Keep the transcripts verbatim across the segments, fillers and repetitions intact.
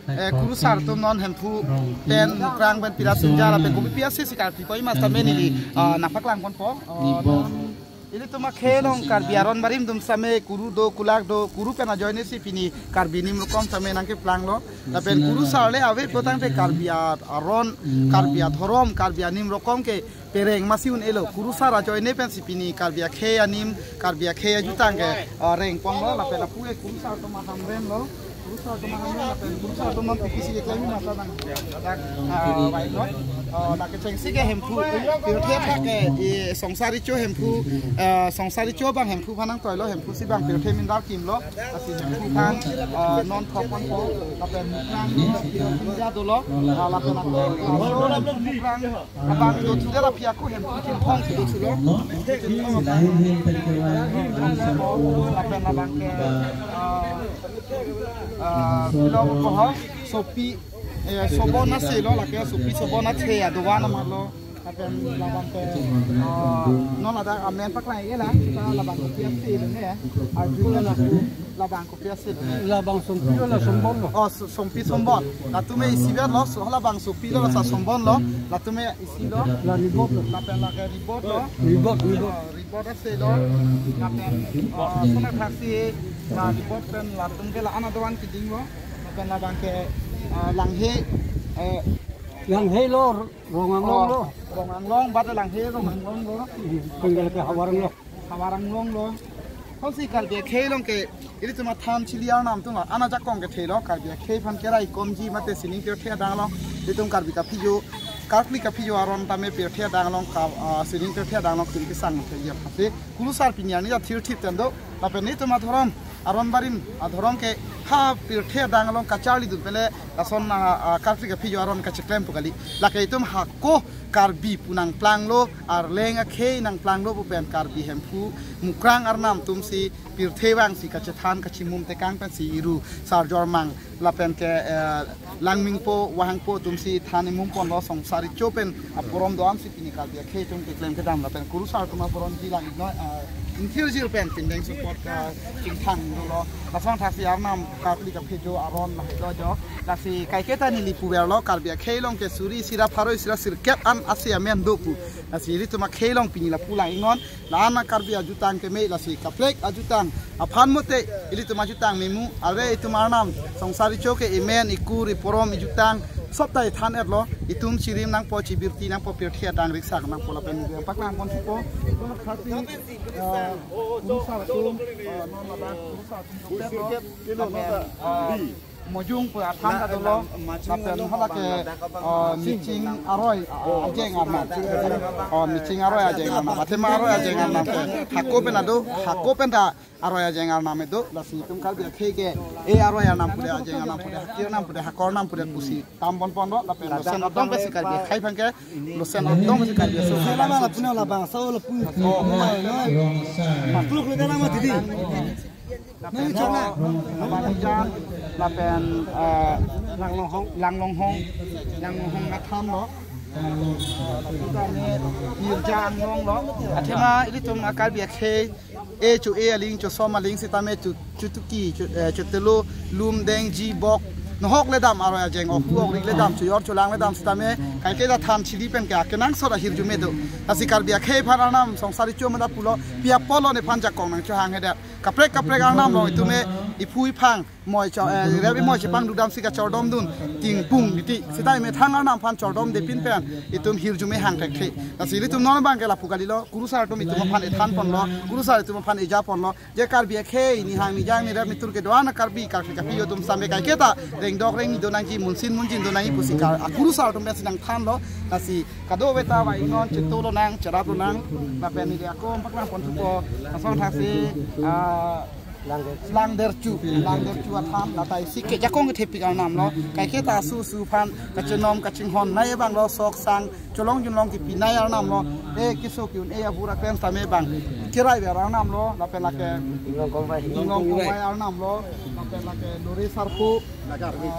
Eh, kurusar atum non Hemphu pen Mukrang pen pira sinja lapen kopi pi ase si karpi ko-i ma sitame neli, ah, nangpaklang ponpo. Ah, non ilitum akhei along Karbi aron barim atum sitame kuru do, kulak do, kuru pen ajoine si pini Karbi anim rokom sitame nangkeplanglo. Lapen kurusar le ave pulotangte Karbi a-, aron, Karbi adhorom, Karbi anim rokom ke pereng masi un-elo. Kurusar ajoine pensi pini Karbi akhei anim, Karbi akhei ajutang ke, ah, rengponlo, lapen lapu ke kurusar atum ahamren lo. Kurusar atum ahamren, lapen kurusar atum non P P C ke klem mata nang. Dak, ah, baik lo. Ah, dak kechengsi ke Hemphu, pirthe aphak ke, eh, Songsar Recho Hemphu, ah, Songsar Recho abang Hemphu aphan nangtoilo, Hemphu si abang pirthe mindar kimlo, lasi Hemphu aphan, ah, non thok ponpo, lapen Mukrang, Mukrang dolo, ah, lapen, ah, Mukrang, abang do thude la phi ako Hemphu Chinthong si do thulo. Chinthong abang. Lapen labang ke, ah, ah, pilong poho, sopi, eh, sobon ase lo, lake sopi sobon ase adovan amalo. Lapen labang ke, ah, non ladak amen paklang-iklo, labang ke ase lo ne, arjuna na. Labang kopi ase lo? Labang sompi lo, la sombon lo. Oh, so-, sompi sombon. Latum ke isi vet lo, so labang sompi lo, la sombon lo. Latum ke isi lo. La ribot lo. Lapen lake ribot lo. Ribot, ribot. Ah, ribot ase lo. Lapen, ah, sona thaksi, la ribot pen latum ke la-an adovan keding lo. Lapen labang ke, ah, Langhe, eh, Langhe lo, Rong Anglong lo. Oh, Rong Anglong, bat Langhe, Rong Anglong lo. Tenggal ke Havar Anglong. Havar Anglong lo. Kosi Karbi akhei along ke, ilitum athan chili arnam atum la-an ajakong kethe lo, Karbi akhei aphan kerai komji mate sining pirthe adang along, ilitum Karbi kaphijo, Karkli kaphijo aron tame pirthe adang along ka, ah, sining pirthe adang along tin kesang the ya pase, kurusar pini arni ja thirthip tando, lapen netum adhorom, aron barim, adhorom ke ha pirthe adang along kacharlidun pen le, lason, ah, ah, Karkli kaphijo aron kacheklem pu kali. Lake itum hako Karbi pu nangplanglo, Arleng akhei nangplanglo pu pen Karbi Hemphu Mukrang arnam atum si pirthe vangsi kachethan kachimum tekang pensi iru sarjormang lapen ke, eh, langmingpo, vangpo atum si than imum ponlo, Songsar Recho pen aporom do-an si pini Karbi akhei atum keklem kedam lapen kurusar atum aporom jilang-iknon, eh, inthirjir pen pindeng support kachingthang dolo. Lason thaksi arnam Karkli kaphijo aron lahelo jo. Lasi kaiketa neli puverlo, Karbi akhei along ke suri isi ra pharo isi ra sirkep an ase amen do pu. Lasi ilitum akhei along pini lapu lang-iknon, la-an a-Karbi ajutang keme, lasi kaprek ajutang aphan mate ilitum ajutang memu, are itum arnam Songsar Recho ke imen, ikur, iporom, ijutang sob ta ithan-etlo, itum chirim nangpo, chibirti nangpo, pirthe adang riksak nangpo lapen paklang pon thupo. Thaksi, ah, kurusar atum, ah, non labang kurusar atum, ah, Mojung pu athan ta dolo, lapen hala ke, ah, Miching aroi, ah, ajeng arnam. Ah, Miching aroi ajeng arnam. Athema aroi ajeng arnam ke hako pen ado, hako pen ta aroi ajeng arnam do, lasi itum Karbi akhei ke, e aroi arnam pude, ajeng arnam pude, haki arnam pude, hako arnam pude pusi tam pon ponlo, lapen losen adong pensi Karbi akhei aphan ke, losen adong pensi Karbi aso. Sela ma lapu na labang, sao lapu. Oh, oh. Pakluk le na ma tidi. Lapen, Abanijan, lapen, eh, Langlonghong, Langlonghong, Langlonghong athan lo. Lapen Mirja Anglong lo. Athema ilitum a-Karbi akhei, e cho-e aling, chosom aling sitame cho, chotuki, cho, eh, chotelo, lum, dengji, bok, nohok ledam aroi ajeng, ok pu ok rik ledam, choyor cholang ledam sitame, kaiketa than chili pen ke akenangsot ahirjume do. Lasi Karbi akhei aphan arnam Songsar Recho mada pulo, pi apotlo nephan jakong nangchohanghedet. Kaprek kaprek arnam along itum e iphu iphang, moi cho, eh, rep imoi chepangdudam si kachordom dun, tingpung titi. Sita imethang arnam aphan chordomde pin pen itum hirjume hang thekthe. Lasi ilitum non abang ke lapu kalilo, kurusar atum itum aphan ethan ponlo, kurusar itum aphan eja ponlo. Je Karbi akhei, nihang nijang nirep nitur kedo-an a-Karbi, Karkli kaphijo atum sitame kaiketa rengdok rengni do nangji, munsin munjin do nangji pusi kar, a-kurusar atum pensi nangthanlo. Lasi kadokave ta va-iknon, chetong lonang, cherap lonang, lapen neli ako paklang pon thupo, lason thaksi, ah, Langderchu, Langderchu athan, lata isi ke jakong kethepik arnam lo, kaiketa asu asu aphan kachenom kachinghon nai abang lo, sok sang cholong junlong kepinai arnam lo, e keso ke-un-e abura pen sitame bang kerai ver arnam lo, lapen lake Inglong Kongvai, Inglong Kongvai arnam lo, lapen lake Lore Sarpo, ah, arve.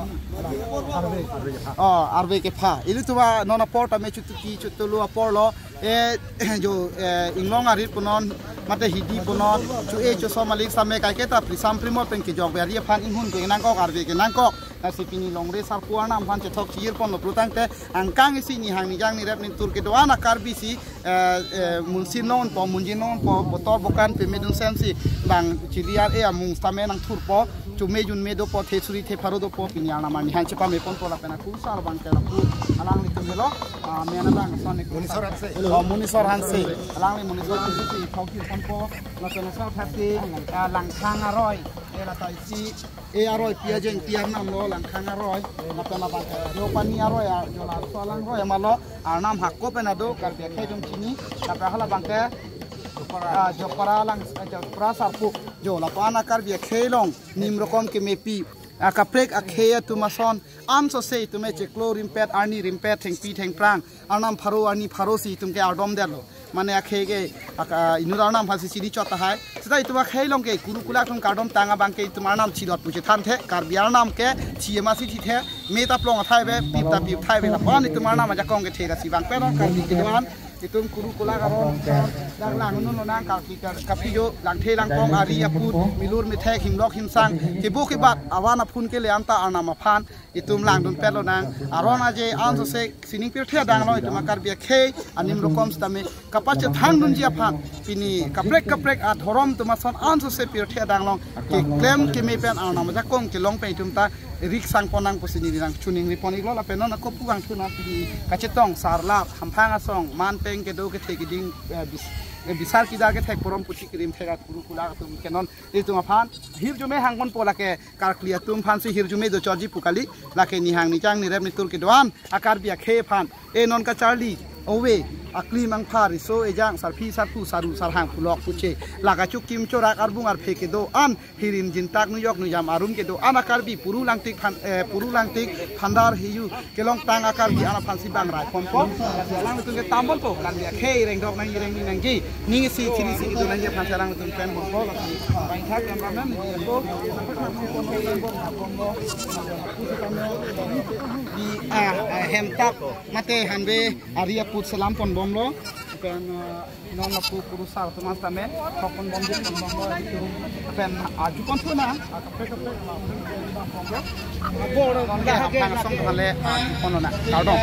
Oh, arve kepha. Ilitum a non apor tame chotuki chotelo apor lo. E, jo, e, inglong arit punon, mate hidi punon, cho-e chosom aling sitame kaiketa prisam primot pen kejok ve ari aphan inghun ke nangkok, arve ke nangkok. Lasi pini longri sarpo arnam aphan chethok chijir ponlo pulotangte angkang isi nihang nijang nirep nitur kedo-an a-Karbi si, eh, eh, munsin longpo, munjin longpo, botor bokan pemedun sensi bang chili ar-e amung sitame nangthurpo, chome junme dopo, the suri the pharo dopo, pini arnam arni aphan chepame ponpo lapen akurusar abangke lapu alanglitum helo, ah, mena bang sonik Munisor Hanse. Oh, Munisor Hanse. Alangli Munisor Hanse si thok jir ponpo, lapen asar thasi, ah, Langthang aroi, eh, lata isi, eh, aroi pi ajeng pi arnam lo, Langthang aroi, lapen labangke, eh, Deopani aroi, ah, jo laso alang aroi, amalo, arnam hako pen ado, Karbi akhei atum chini, lapen halabangke, ah, Jopara lang, eh, Jopara sarpo, jo lapu-an a-Karbi akhei along, nim rokom kemepi, ah, kaprek akhei atum ason, ansose itum chiklo rimpet, arni rimpet, thengpi thengphrang, arnam pharo, arni pharo si itum ke ardom detlo. Mane akhei ke, aka, inut arnam aphansi chini chot tahai. Seta itum akhei along ke, kuru kulak atum kardom tang abangke itum arnam chidot pu chethanthe, Karbi arnam ke, chi ema si chithe, me ta plong athai ave, pip ta pip athai ave, lapu-an itum arnam ajakong kethe ra si bang pen Karbi kedo-an, itum kuru kulak aron, dak lang nu lonang Karbi kar-, kapijo, langthe langpong, ari aput, milur mithek, himlok himsang, kebo kebat, avan aphun kele anta arnam aphan, itum langdun pet lonang, aron aje ansose sining pirthe adang along itum a-Karbi akhei anim rokom sitame kapachethang dunji aphan, pini kaprek kaprek adhorom atum ason ansose pirthe adang along keklem keme pen arnam ajakong kelong pen itum ta rik sang pon nang pusi neli nangchiningri pon iklo. Lapen non ako pu vangthu na pini kachetong sarlap hamphang asong manpeng kedo kethe keding, eh, bis-, eh, bisar kidar kethek porom puthi kirim thek akuru kulak atum ke non itum aphan hirjume hang ponpo, lake karkli atum aphansi hirjume do chotji pu kali, lake nihang nijang nirep nitur kedo-an a-Karbi akhei aphan, eh, non kacharli ove, akli mangpha, riso ejang, sarpi sarpo, saru sarhang, pulok puche, la kachukim chorak, arbung arphe kedo-an, hirim jintak, nujok nujam arum kedo-an a-Karbi puru langtik phan, eh, puru langtik phandar hiyu kelong tang a-Karbi an aphansi bang rai ponpo. Alangtum ke tam ponpo, Karbi akhei rengdok nangji rengni nangji, ning isi thiri isi kedo nangji aphansi alangtum pen ponpo. Bang thak yang ramen ni ko, di, ah, ah, hemtap mate hanbe ari aput selam ponbomlo. Pen, ah, non lapu kurusar atum sitame thok ponbom, di ponbomlo. Pen aju pon thu na, ah, kaprek kaprek, ah, ponbomlo. Ako ro, non ke hamphang asong hale, ah, pon na, kardom.